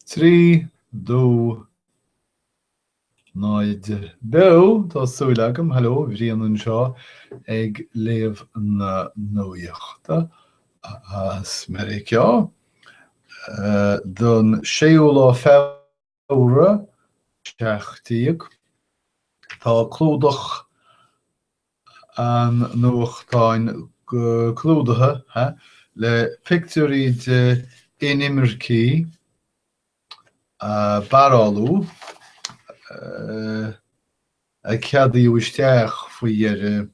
3, 2, 0, Beo, tá súil agam, Hello, Brian anseo ag léamh na nuachta as Meiriceá don séú lá Feabhra 17. Tá clúdach an nuachtáin clúdaithe le pictiúirí de inimircigh a barráladh, a ceadaíodh isteach faoi dheireadh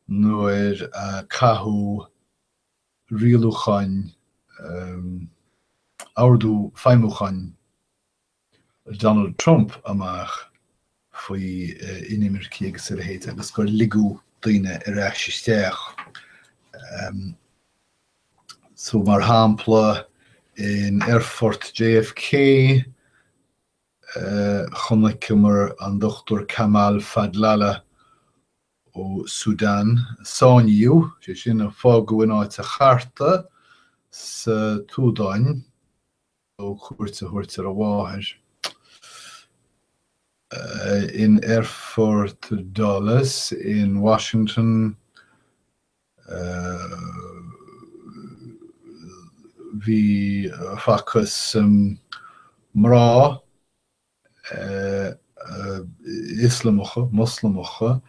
nuair a caitheadh rialúcháin, ordú feidhmiúcháin. Donald Trump amach faoi inimircigh agus a leithéid agus gur ligeadh daoine ar ais isteach. So mar shampla in aerfort JFK chonaiceamar an Dr Kamal Fadlallah ó Sudan, sáinníodh, sé sin, a fágadh in áit a charta sa tSúdáin. dó cuairt a thabhairt ar a mháthair in Aerfort Dulles in Washington. Bhí facthas mná Ioslamacha, Moslamacha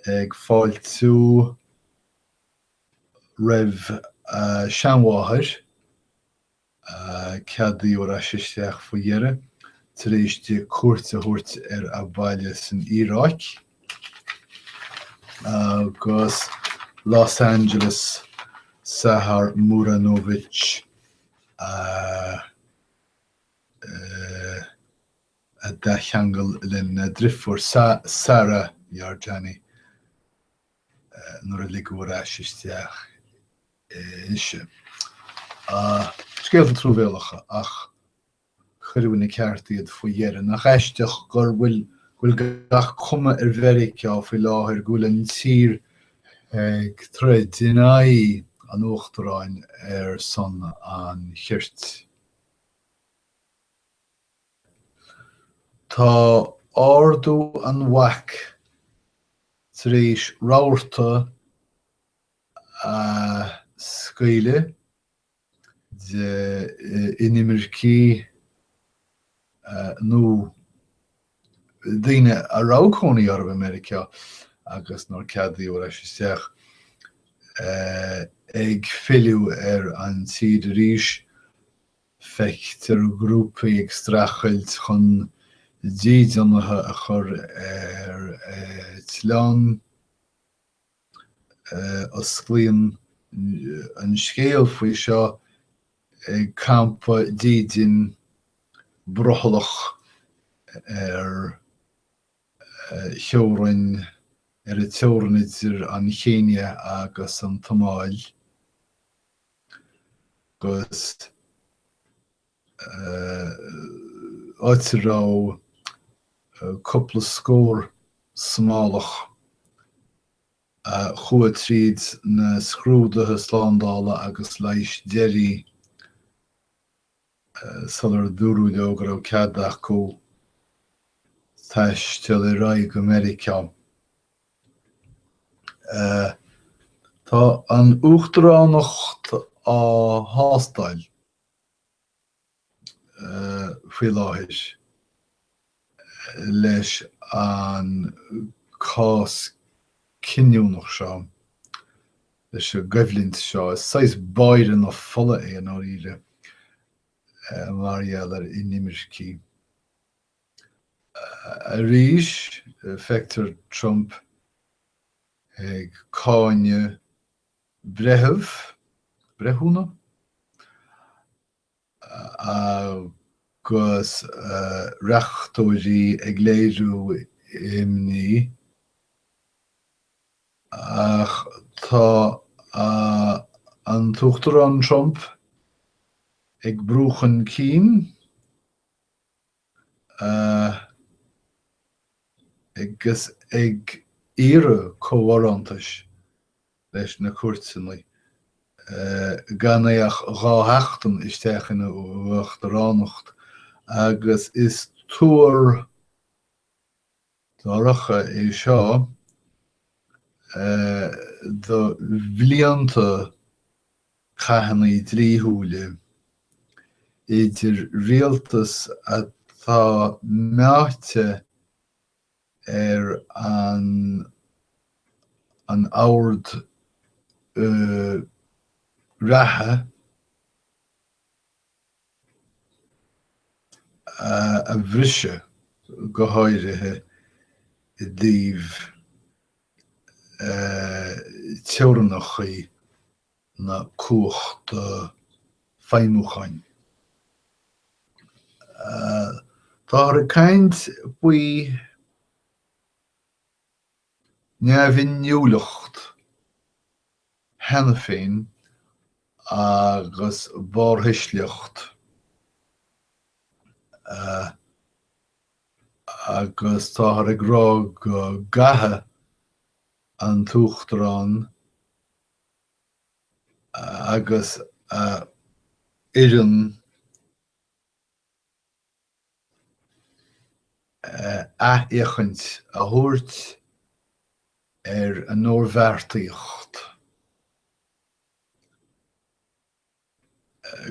ag fáiltiú roimh a seanmháthair a ceadaíodh ar ais isteach faoi dheireadh, tar éis di cuairt a thabhairt ar a baile san Iaráic, agus Los Angeles, Sahar Muranovic a d'athcheangal lena drifiúr Sarah Yarjani nuair a ligeadh ar ais isteach ise. Scéalta truamhéalacha, ach cuireadh ina ceart iad faoi dheireadh. Nach aisteach gur bhfuil go bhfuil gach cuma ar Mheiriceá faoi láthair go bhfuil an tír ag troid in aghaidh an Uachtaráin ar son an chirt. Tá ardú an bhaic tar éis rabharta a scaoileadh de inimircigh nó daoine a raibh cónaí orthu i Meiriceá agus nár ceadaíodh ar ais isteach, ag filleadh ar an tír arís. Feictear grúpaí ag streachailt chun dídeanaithe a chur ar eitleán. Osclaíonn an scéal faoi seo ag campa dídin brothallach ar theorainn ar an teorainn idir an Chéinia agus an tSomáil agus áit a raibh cúpla scór Somálach a chuaigh tríd na scrúduithe slándála agus leighis deiridh sular dúradh leo go raibh cead acu taisteal ar aghaidh go Meiriceá. Tá an uachtaránacht á thástáil. faoi láthair leis an cás cinniúnach seo, leis an gcoimhlint seo. Is saghas báire na fola é i ndáiríre mar gheall ar inimircigh. Arís, feictear Trump ag cáineadh breitheamh, breithiúna? agus reachtóirí ag léiriú imní, ach tá an tUachtarán Trump ag brú chun cinn agus ag iarraidh comhbharántais leis na cúirteanna, gan é ach 2 sheachtain isteach ina uachtaránacht. Agus is tuar dorcha é seo do bhlianta cathanna dlíthiúla idir rialtas atá meáite ar an an ord reatha a bhriseadh, go háirithe i dtaobh teorainneacha na cumhachta feidhmiúcháin. Táthar ag caint faoi neamhinniúlacht cheana féin agus barrthuislíocht agus táthar ag rá go gcaithfidh an tUachtarán agus a fhoireann athfhéachaint a thabhairt ar a n-oirbheartaíocht,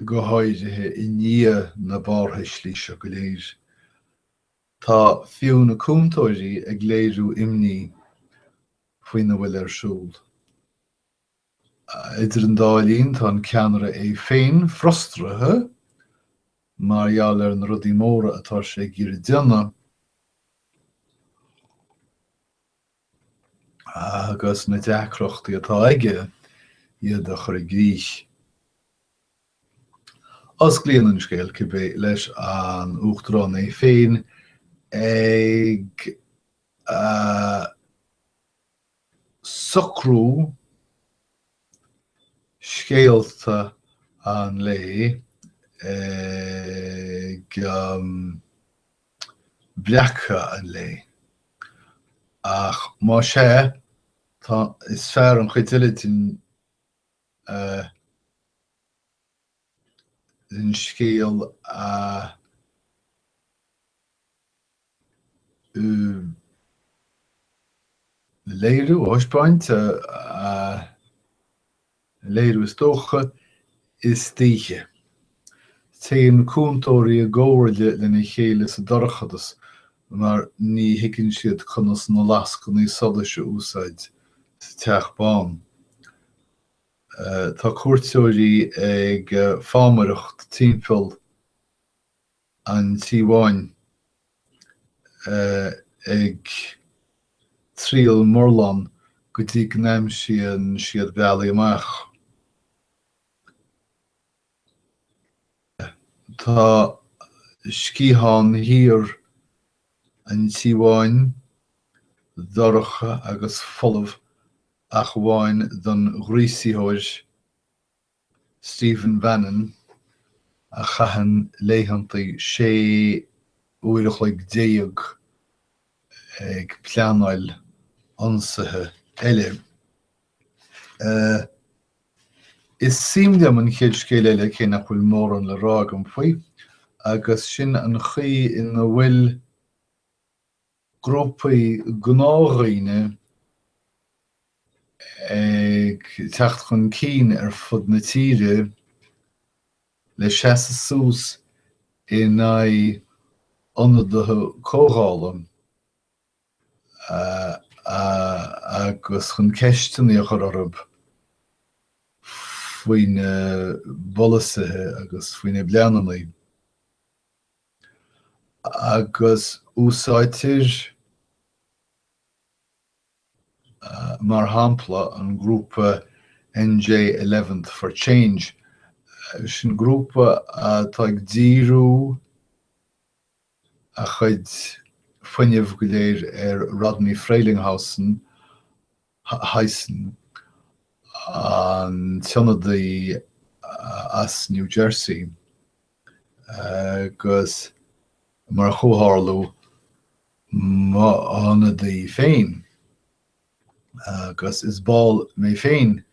go háirithe i ndiaidh na barrthuislí seo go léir. Tá fiú na cúntóirí ag léiriú imní faoina bhfuil ar siúl. Idir an dá linn, tá an ceannaire é féin frustraithe mar gheall ar na rudaí móra atá sé ag iarraidh déanamh agus na deacrachtaí atá aige iad a chur i gcrích. Osclaíonn an scéal, cibé, leis an Uachtarán é féin ag socrú scéalta an lae ag breacadh an lae. Ach más ea, tá, is fearr an chuid eile den den scéal a léiriú, a thaispeáint, a léiriú is dócha, istoíche. Téann cúntóirí i gcomhairle lena chéile sa dorchadas mar ní thuigeann siad conas na lascanna solais a úsáid sa Teach Bán. Tá cuairteoirí ag fámaireacht timpeall an Tí Bháin ag triall murlán go dtí go n-aimsíonn siad bealaí amach. Tá sciathán thiar an Tí Bháin dorcha agus folamh ach amháin don ghríosaitheoir Stephen Bannon, a chaitheann laethanta 16 uair a chloig ag pleanáil ionsaithe eile. Is suim liom an chéad scéal eile, cé nach bhfuil mórán le rá agam faoi, agus sin an chaoi ina bhfuil grúpaí gnáthdhaoine ag teacht chun cinn ar fud na tíre le seasamh suas in aghaidh ionadaithe comhdhála agus chun ceisteanna a chur orthu faoina bpolasaithe agus faoina bpleananna. Agus úsáidtear. Mar shampla, an grúpa NJ Eleventh for Change, sin grúpa atá ag díriú a chuid fuinnimh go léir ar Rodney Frelinghuysen, an t-ionadaí as New Jersey, agus mar chomhtharlú, m'ionadaí féin, agus is ball mé féin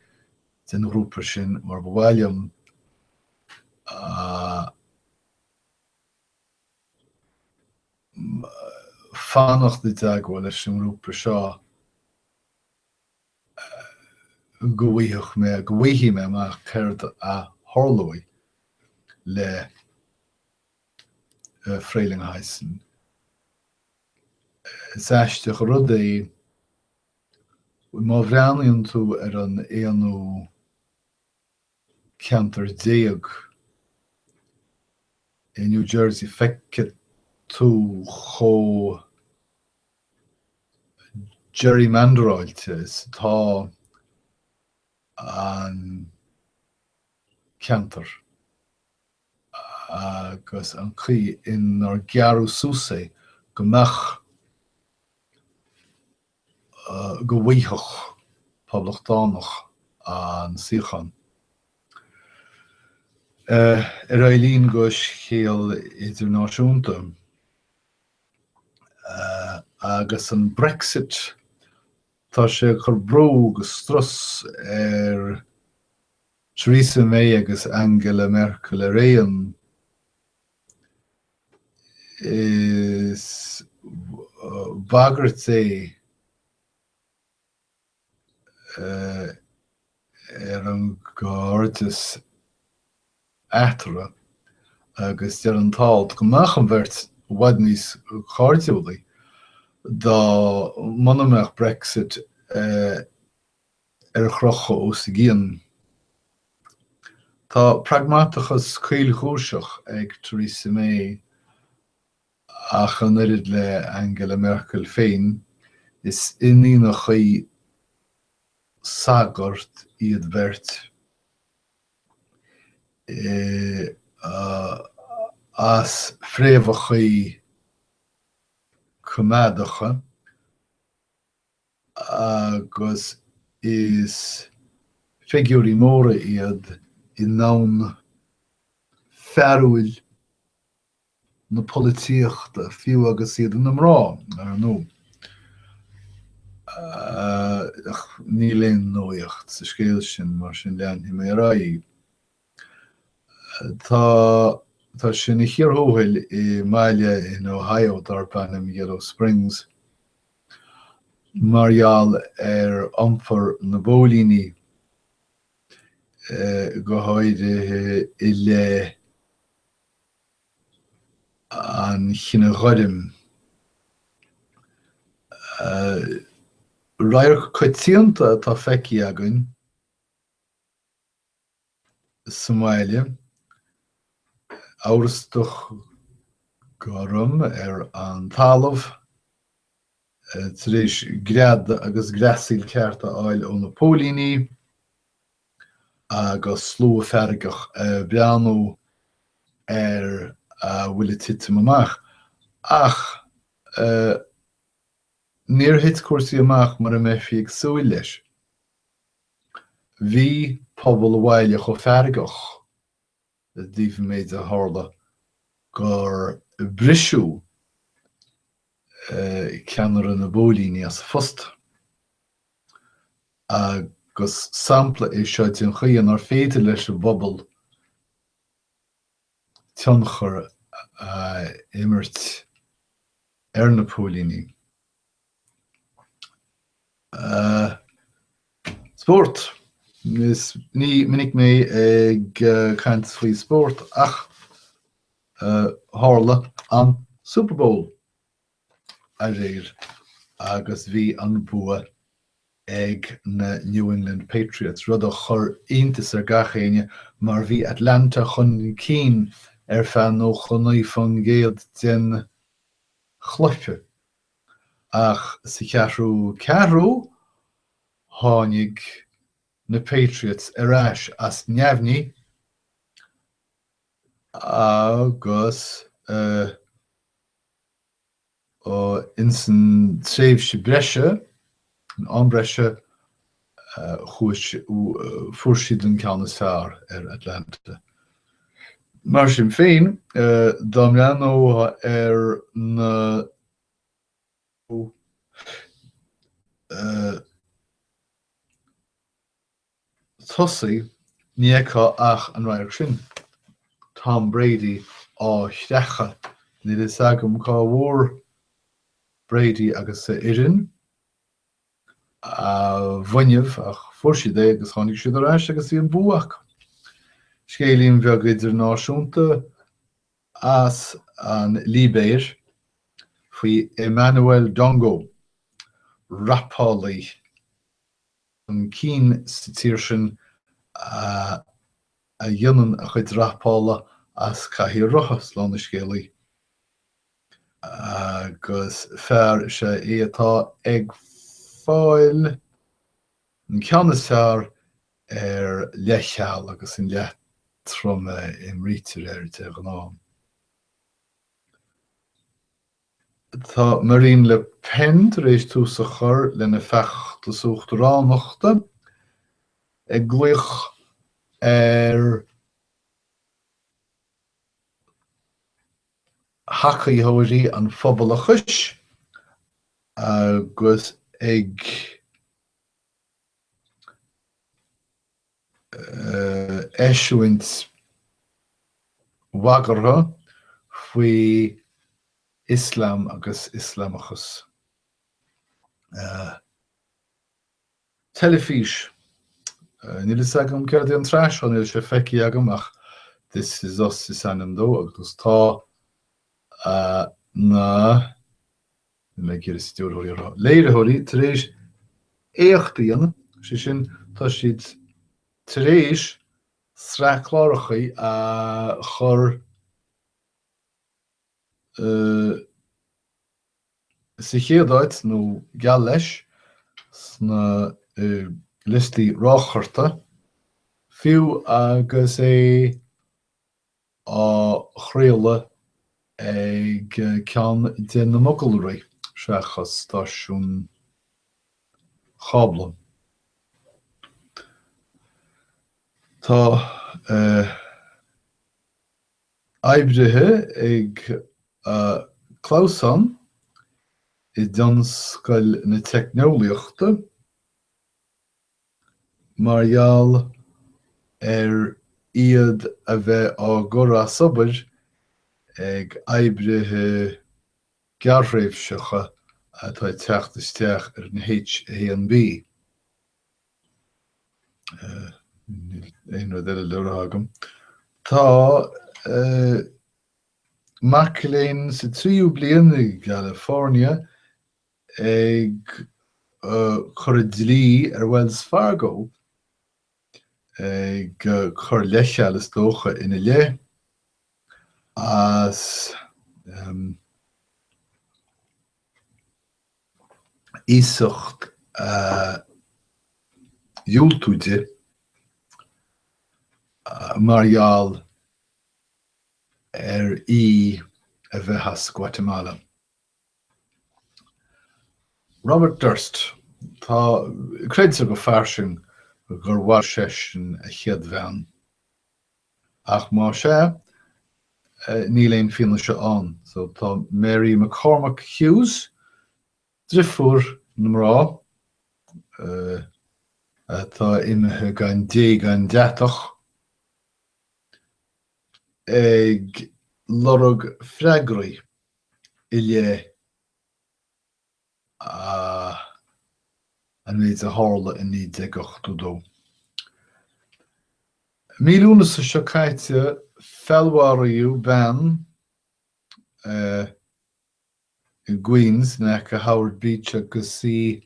den ghrúpa sin mar ba mhaith liom a. fanacht i dteagmháil leis an ngrúpa seo go bhfaighidh mé, go bhfaighidh mé amach céard a tharlóidh le Frelinghuysen. Is aisteach an rud é má bhreathnaíonn tú ar an aonú ceantar déag i New Jersey, feicfidh tú chomh gerrymanderáilte is atá an ceantar agus an chaoi inar gearradh suas é go mbeadh go bhfaigheadh Poblachtánach an suíochán. Ar aghaidh linn go scéal idirnáisiúnta agus an Brexit, tá sé ag cur brú agus strus ar Theresa May agus Angela Merkel ar aon. Is bagairt é ar an gcairdeas eatarthu agus deir an t-alt go mbeadh an bheirt i bhfad níos cairdiúlaí dá muna mbeadh Brexit ar crochadh os a gcionn. Tá pragmatachas caolchúiseach ag Theresa May ach an oiread le Angela Merkel féin, is iníonacha sagart iad beirt as fréamhacha coimeádacha. agus is figiúirí móra iad i ndomhan fearúil na polaitíochta, fiú agus iad ina mná, ar ndóigh. Ach níl aon nuaíocht sa scéal sin, mar sin leanfaidh mé ar aghaidh. Tá tá sé ina chíor thuathail i mbaile in Ohio darb ainm Yellow Springs mar gheall ar iompar na bpóilíní, go háirithe i leith an chine ghoirm. Radharc coitianta atá feicthe againn. sa mbaile, amhrastach gorm ar an talamh, tar éis greadadh agus greasaíl ceart a fháil ó na póilíní, agus slua feargach ag breathnú ar a bhfuil ag titim amach. Ach níor thit cúrsaí amach mar a mbeifí ag súil leis. Bhí pobal an bhaile chomh feargach i dtaobh an méid a tharla gur briseadh ceannaire na bpóilíní as a phost. Agus sampla é seo den chaoi inar féidir leis an bpobal tionchar a imirt ar na póilíní. Spórt! Is ní minic mé ag caint faoi spórt ach tharla an Super Bowl aréir agus bhí an bua ag na New England Patriots, rud a chuir iontas ar gach éinne mar bhí Atlanta chun cinn ar feadh 99% den chluiche. Ach sa cheathrú ceathrú, tháinig na Patriots ar ais as neamhní agus insan tréimhse breise, an am breise, chuaigh, fuair siad an ceann is fearr ar Atlanta. Mar sin féin, dá mbreathnófá ar na tosaithe, ní fheicfeá ach an radharc sin, Tom Brady á chreachadh. Níl a fhios agam cá bhfuair. Brady agus a fhoireann a bhfuinneamh ach fuair siad é agus tháinig siad ar ais agus bhí an bua acu. Scéilín bheag idirnáisiúnta as an Libéir faoi Emmanuel Dongo, rapálaí chun cinn sa tír sin a dhéanann a chuid rapála as cathaoir rotha, slán an scéalaí. Agus fear is ea é atá ag fáil an ceann is fearr ar leathsheal agus an leatrom a imrítear air de ghnáth. Tá Marine Le Pen tar éis tús a chur lena feachtas uachtaránachta, ag glaoch ar thacaitheoirí an phobalachais agus ag eisiúint bhagartha faoi Ioslam agus Ioslamachas. Teilifís. Níl fhios agam céard é an tsraith seo, níl sé feicthe agam ach This Is Us is ainm dó agus tá na Níl mé ag iarraidh stiúrthóirí a rá. Léiritheoirí tar éis éacht a dhéanamh, sé sin, tá siad tar éis sraith cláracha a chur sa chéad áit, nó geall leis, sna liostaí rácharta, fiú agus é á chraoladh ag ceann de na mogalraí seachas stáisiún cábla. Tá oibrithe ag clamhsán i dtionscal na teicneolaíochta mar gheall ar iad a bheith á gcur as obair ag oibrithe gearrthréimhseacha atá ag teacht isteach ar an H1B. Níl aon rud eile le rá agam. Tá mac léinn sa tríú bliain i gCalifornia ag cur dlí ar Wells Fargo, ag cur leithcheal is dócha ina leith as iasacht a dhiúltú di mar gheall ar í a bheith as Guatemala. Robert Durst, Tá, creidtear go fairsing gur mharaigh seisean a chéad bhean. Ach más ea, níl aon fianaise ann. So tá Mary McCormack Hughes, drifiúr na mná, atá imithe gan dé gan deatach, ag lorg freagraí i leith an méid a tharla i 1982. Mí Lúnasa seo caite, feallmharaíodh bean i gQueens in aice Howard Beach agus í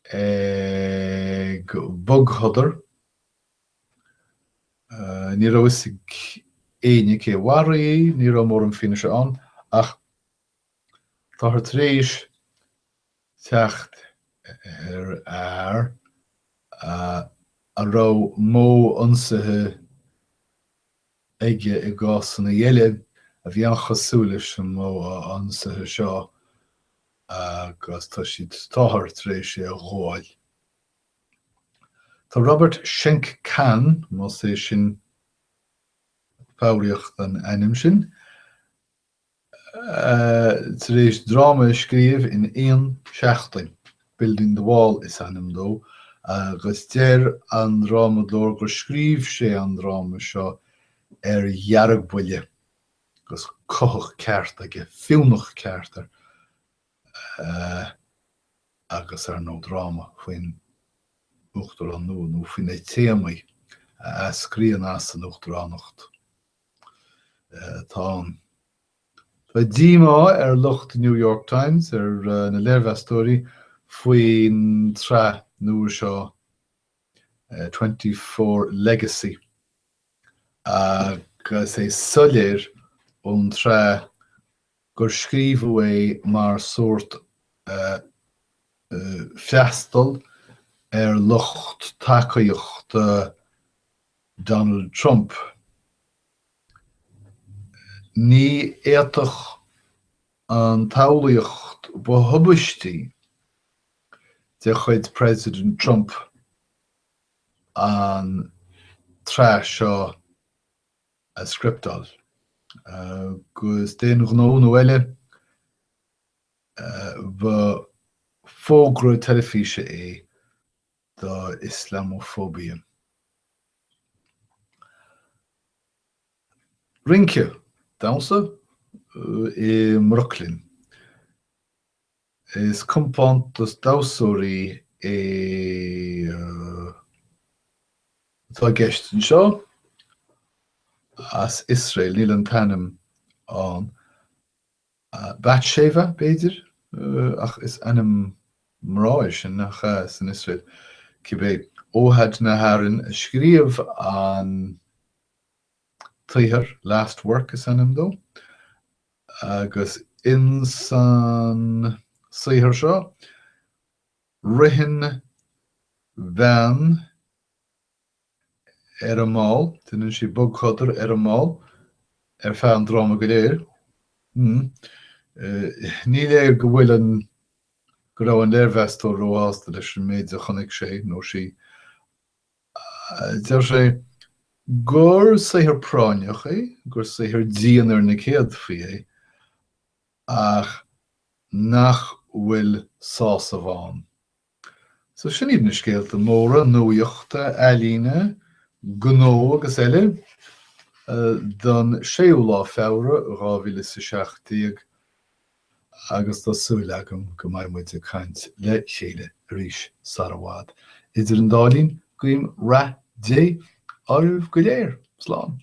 ag bogshodar. Ní raibh fhios ag éinne cé a mharaigh í, ní raibh mórán fianaise ann, ach táthar tar éis teacht ar fhear a raibh modh ionsaithe aige i gcásanna eile a bhí an-chosúil leis an modh ionsaithe seo agus tá siad, táthar tar éis é a ghabháil. Tá Robert Schenkkan, más é sin foghraíocht an ainm sin, tar éis dráma a scríobh in aon seachtain, Building the Wall is ainm dó, agus deir an drámadóir gur scríobh sé an dráma seo ar dheargbhuile agus cuthach ceart aige, fionnadh ceart air. Agus ar ndóigh dráma faoin Uachtarán nua nó faoi na téamaí a eascraíonn as an Uachtaránacht atá ann. Tá díomá ar lucht New York Times, ar na léirmheastóirí, faoin tsraith nua seo 24 Legacy agus é soiléir ón tsraith gur scríobhadh é mar sórt freastal ar lucht tacaíochta Donald Trump. Ní fhéadfadh an tsamhlaíocht ba thubaistí de chuid President Trump an tsraith seo a scriptáil. Agus d'aon ghnó nó eile, ba fógra teilifíse é do Ioslamafóibia. Rince, damhsa i mBrooklyn. Is compántas damhsóirí é atá i gceist anseo, as Iosrael, níl an t-ainm ann. Batsheva, b'fhéidir? Ach is ainm mná é sin, nach ea, san Iosrael? Cibé, Ohad Naharin a scríobh an tsaothar, Last Work is ainm dó, agus insan saothar seo, ritheann bean ar an mball, déanann sí bogshodar ar an mball ar feadh an dráma go léir. Ní léir go bhfuil an, go raibh an léirmheastóir róshásta leis an méid a chonaic sé nó sí. Deir sé gur saothar práinneach é, gur saothar dian ar na céadfaí é, ach nach bhfuil sásamh ann. So sin iad na scéalta móra nuachta, ealaíne, gnó agus eile don 6ú lá Feabhra 2017 agus tá súil agam go mbeidh muid ag caint le chéile arís sar i bhfad. Idir an dá linn, guím rath Dé oraibh go léir. Slán.